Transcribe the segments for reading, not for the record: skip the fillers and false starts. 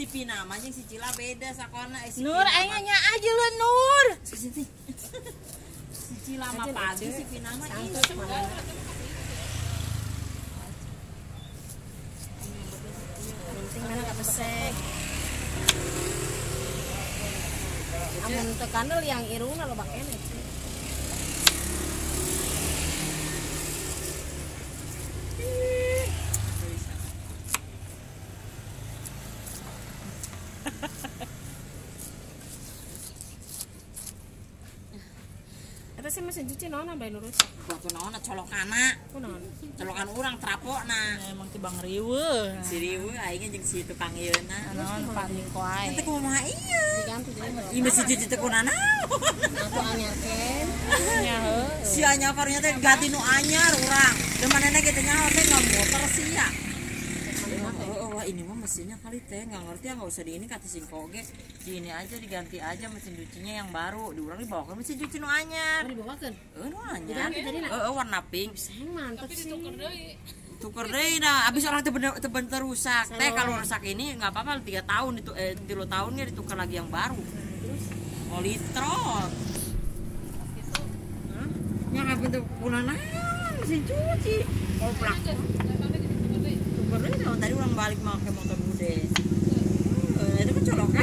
Si Pina mah jeung si Cila beda sakolana. Nur aing nya aja lu Nur. Si Cila mah pagi, si Pina mah isuk. Penting mana ka pesek. Amun teu kandel yang irungna loba keneh. Eta sih mesin cuci naon bae nurut. Batu naon colokana. Kunaon? Colokan urang trapokna. Emang ti Bang riweuh. Si riweuh aing jeung si tukang ieuna. Naon panik wae. Teh kumaha ieu? Diganti jadi. Ieu mesin cuci teh kunaon? Atuh anyarkeun. Nya heuh. Si anyar karunya teh ganti nu anyar urang. Da manehna ge teh nyaho teh ngamotor sia. Wah ini mah mesinnya kali teh nggak ngerti ya, nggak usah di ini kata singko ge di ini aja diganti aja mesin cucinya yang baru di urang dibawa ke mesin cuci nu anyar. Oh, dibawakeun? Nu anyar. Heeh, warna pink. Mantep sih. Tuker deui dah abis orang teh bener rusak. Teh kalau rusak ini nggak apa-apa 3 tahun itu 3 tahunnya ditukar lagi yang baru. Terus oh litron. Hah? Nya ngapain kunaon mesin cuci. Oh plak. Tuker tadi orang balik mau ke motor bude. Itu kan colokan.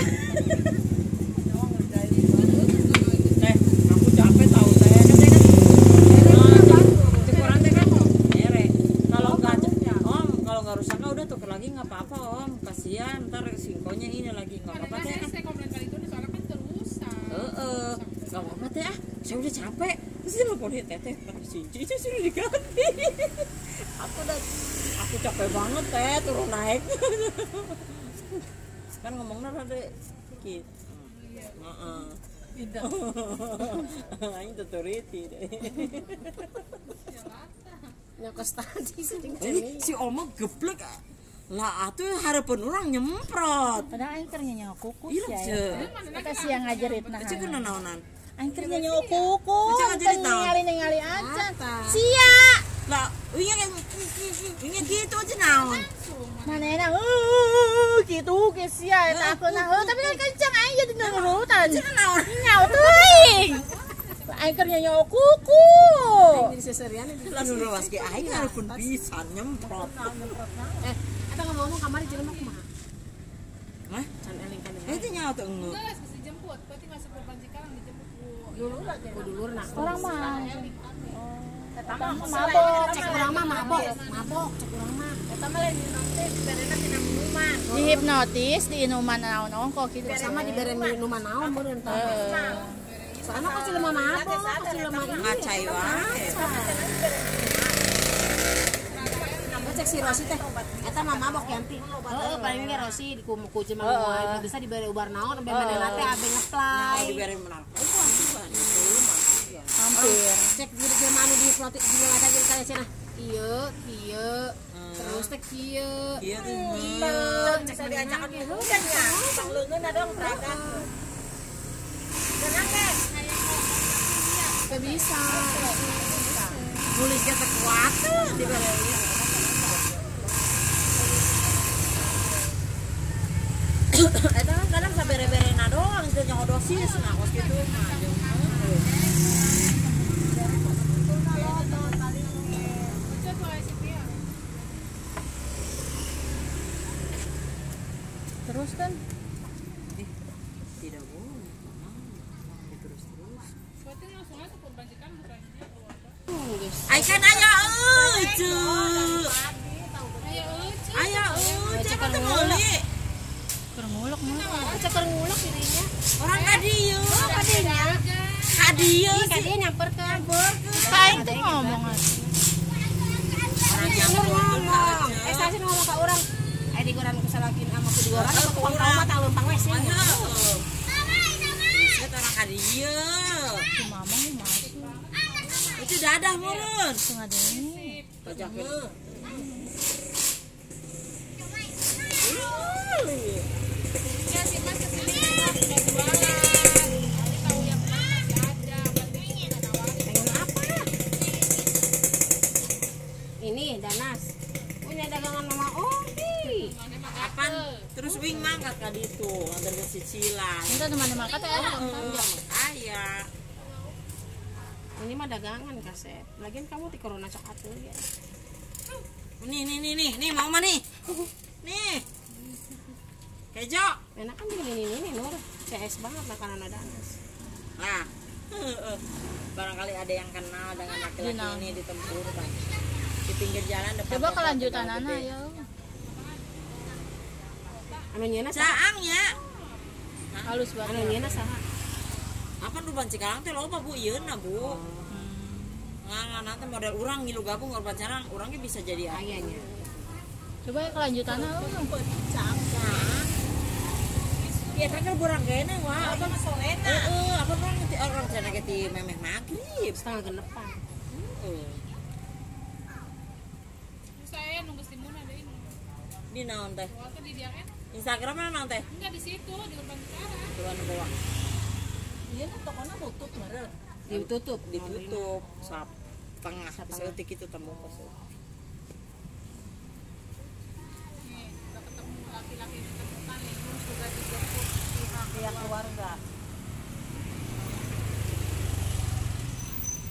Teh, aku capek tahu teh. Kan kurang teh kan mere. Kalau nggak om, kalau nggak rusak udah tuker lagi nggak apa-apa om. Kasihan ntar singkonya ini lagi nggak apa-apa teh. Saya komplain kali itu soalnya kan terusan. Heeh, nggak apa-apa teh ah. Saya udah capek. Terus dia nelfon teteh, mesin cuci sudah diganti. Aku capek banget teh turun naik. Kan ngomongnya rada gitu. Heeh. Tidak. Aing tuturiti deh. Nyokos tadi si oma geblek. Lah atuh harapan orang nyemprot. Padahal aing keur nyanyo kukus ya. Kita siang ngajaritna. Cek naonan. Aing keur nyanyo kukus. Ningali-ningali aja. Sia. Lah, ingat gitu aja naon. Manehna gitu ge sia eta akeuna heuh tapi kan kencang aing jadi nurutan. Cenah naon? Nyaho teuing. Aing keur nyanyo kuku. Aing jadi seserian lah nu lewas ge aing hareupeun pisan nyemprot. Eta ngomong-ngomong kamari jelema kumaha? Hah? Can eling kan. Itu nyaho teu engeuh. Geus geus dijemput, berarti masuk ke Cikarang dijemput ku. Dulurna. Orang mah. Eta mah mabok, cek urang mah mabok, mabok cek urang mah. Eta mah lain hipnotis, diberena tina minuman. Dihipnotis, diinuman naon-naon kok gitu. Sama dibere minuman naon meureun tah. Soalna kok jelema mabok, kok jelema ieu. Ngacai wae. Cek si Rosi teh, eta mah mabok yanti. Heeh, paling ge Rosi ku jelema moal bisa dibere ubar naon, ambe manehna teh abe ngeplay. Dibere narkoba. Hampir. Cek di jelema anu dihipnotis jelema teh jeung kaya cenah. Ieu, kieu, terus teh kieu. Kieu cek diajakan ngeureun nya. Tong leungeun dong terakan. Tenang ge. Teu bisa. Nulisnya teh kuat dibere. Eta kan kadang sabere-berena doang teu nyaho dosis nah kos kitu mah. Terus kan? Tidak boleh, terus-terus. Berarti langsung aja perbanjikan bukannya. Ai kan aya euceu. Aya euceu mah teu meuli. Keur ngulek mah. Cek keur ngulek dirinya. Orang ka dieu. Oh, ka dieu. Ka dieu. Ka dieu nyamperkeun. Aing teh ngomong. Orang nyamperkeun. Stasiun ngomong ka urang. Ai digoran ku salakin ama ku digoran ku tukang tahu mah tah leumpang we sih. Set orang ka dieu. Si mamang masuk. Itu dadah meureun. Tengah deui. Pajakeun. Ya si Mas kesini kan udah jualan. Tahu yang mana masih ada. Pengen apa? Ini Danas. Punya dagangan Mama Obi. Kapan? Terus wing mangkat ka ditu, nganterkeun si Cila. Entah teman mangkat ya. Aya. Ini mah dagangan kasep. Lagian kamu di corona cok atuh ya. Nih nih nih nih, nih mau mah nih. Nih. Kejo. Enak kan begini ini Nur. CS banget makanan danas. Nah. Barangkali ada yang kenal dengan laki-laki ini di Tempur kan. Di pinggir jalan depan. Coba kelanjutan anak ya. Anu nyeuna saang nya. Halus banget. Anu nyeuna saha? Apa nu ban Cikarang teh loba Bu ieu na Bu. Ngan nanti model urang ngilu gabung urban Cikarang, urangnya bisa jadi ayahnya. Coba kelanjutannya Ya kan urang kene wah, apa sorena. Heeh, apa urang orang cenah ge ti memeh magrib, 5:30. Heeh. Saya nunggu si Muna deui. Di naon teh? Di dia kan? Instagram naon teh? Enggak di situ, di Urban Cikarang. Urban bawah. Iya kan tokonya tutup meureun. Ditutup, ditutup sap tengah saeutik kitu temu kos. Nih, udah ketemu laki-laki ditemukan linglung sudah dijemput pihak keluarga.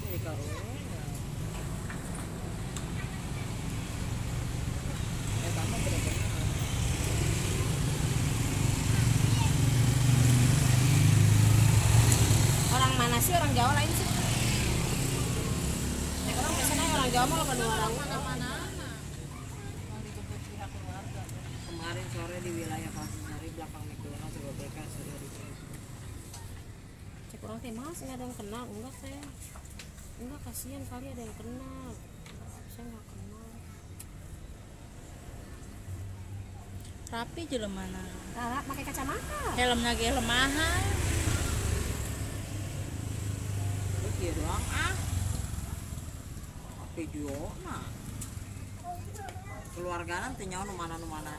Jadi karunya. Eta mah bener-bener. Orang mana sih orang Jawa lain sih? Nah, orang biasanya orang Jawa mah pada orang mana-mana. Kemarin sore di wilayah Pasar belakang McDonald juga BK sudah dijemput. Cek orang teh mas nggak ada yang kenal, enggak saya. Enggak kasihan kali ada yang kenal. Saya nggak kenal. Rapi jelema mana? Rara pakai kacamata. Helmnya ge helm mahal. Iya doang ah. Video nah. Keluarga nanti nyawa nu mana nu mana.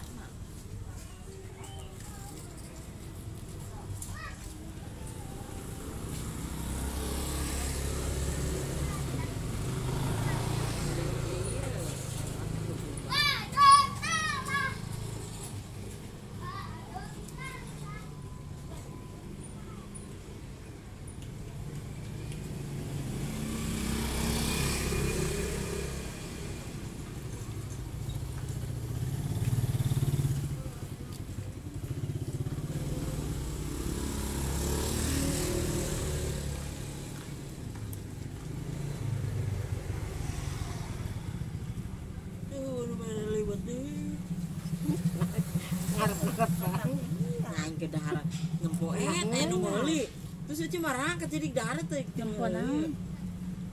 Ke dahar nempo nu meuli terus euy marangkat jadi dahar teh nempo naon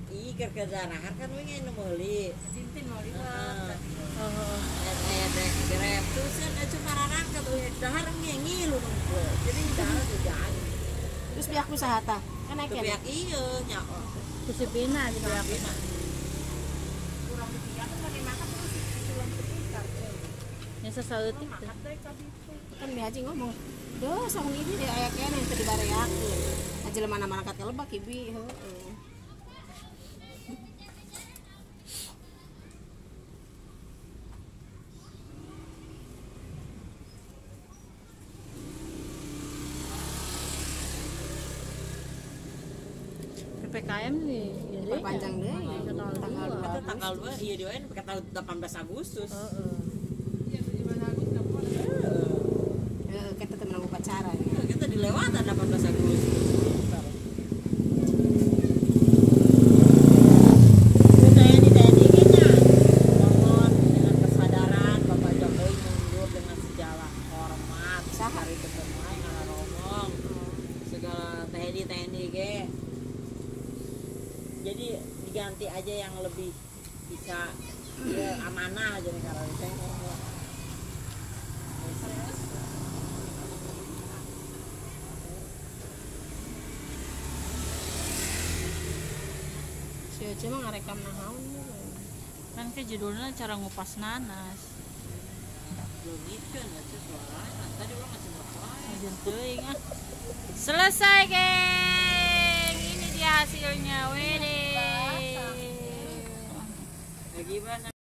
ih keur ke dahar kan we nu meuli Sintin mau liwat heeh eta grab terus euy marangkat euy dahar ngilu nempo jadi dahar teh jadi terus pihak usaha tah kan naik ya pihak ieu nya ku si Pina di pihak Pina kurang di pihak kan make terus cuman sekitar nya sasaeutik teh kan Bi Haji ngomong doh saung ibi deh aya keneh teu dibareakeun aja mana mangkat ka lebak ibi heueuh PPKM nih diperpanjang deui tanggal 2 ieu dioen tanggal 18 Agustus heeh. Kita temen upacara ya. Kita dilewatan 18 Agustus. TNI-nya mohon dengan kesadaran Bapak Jokowi mundur dengan segala hormat hari ketemu ngaromong segala TNI ge. Jadi diganti aja yang lebih bisa ya, amanah aja negara teh. Si Oce mah ngarekam naon kan ke judulnya cara ngupas nanas. Leungitkeun atuh suarana. Tadi urang masih Ajeun teuing ah. Selesai, geng. Ini dia hasilnya. Wede. Lagi bahas.